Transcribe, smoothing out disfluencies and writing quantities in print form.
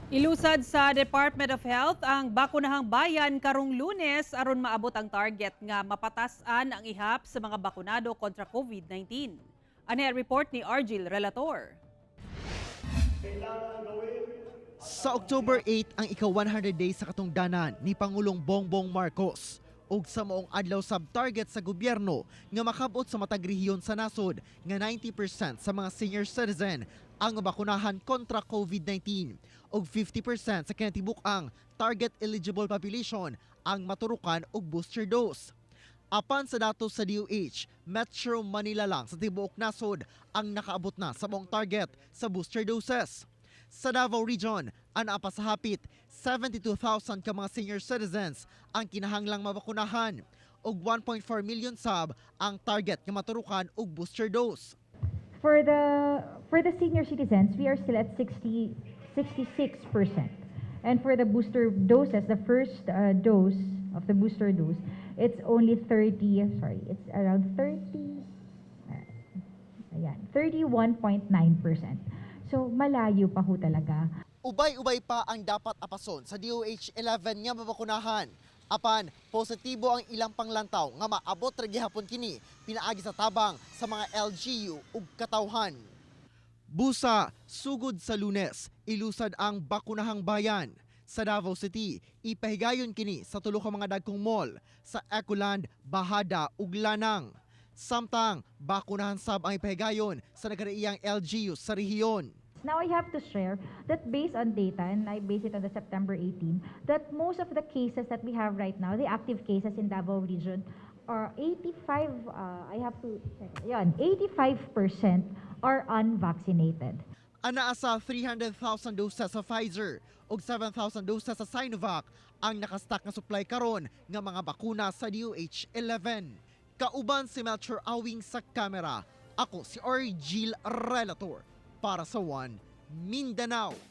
Ilusad sa Department of Health ang bakunahang bayan karong Lunes aron maabot ang target nga mapatas-an ang ihap sa mga bakunado kontra COVID-19. Ani ang report ni Argil Relator. Sa October 8 ang ika-100 days sa katungdanan ni Pangulong Bongbong Marcos ug sa maong adlaw sab target sa gobyerno nga makabot sa matag rehiyon sa nasod nga 90% sa mga senior citizen ang mabakunahan kontra COVID-19 ug 50% sa kinatibuk-ang target eligible population ang maturukan og booster dose. Apan sa datos sa DOH, Metro Manila lang sa tibuok nasod ang nakaabot na sa maong target sa booster doses. Sa Davao Region, anaa pa sa hapit 72,000 ka mga senior citizens ang kinahanglang mabakunahan ug 1.4 million sab ang target nga maturukan og booster dose. For the senior citizens, we are still at 60, 66%. And for the booster doses, the first dose of the booster dose, it's only 30, sorry, it's around 30, ayan, 31.9%. So, malayo pa ho talaga. Ubay-ubay pa ang dapat apason sa DOH 11 nga mabakunahan. Apan, positibo ang ilang panglantaw nga maabot ra gihapon kini pinaagi sa tabang sa mga LGU ug katawhan. Busa, sugod sa Lunes, ilusad ang bakunahang bayan. Sa Davao City, ipahigayon kini sa tulo ka mga dagkong mall sa Ecoland, Bajada ug Lanang. Samtang, bakunahan sab ang ipahigayon sa nagkadaiyang LGU sa rehiyon. Now I have to share that based on data, and I base it on the September 18, that most of the cases that we have right now, the active cases in Davao region, are 85, I have to check, yun, 85% are unvaccinated. Anaa sa 300,000 doses sa Pfizer ug 7,000 doses sa Sinovac ang nakastock nga supply karon nga mga bakuna sa DOH 11. Kauban si Melchor Awing sa kamera. Ako si Argil Relator para sa One Mindanao.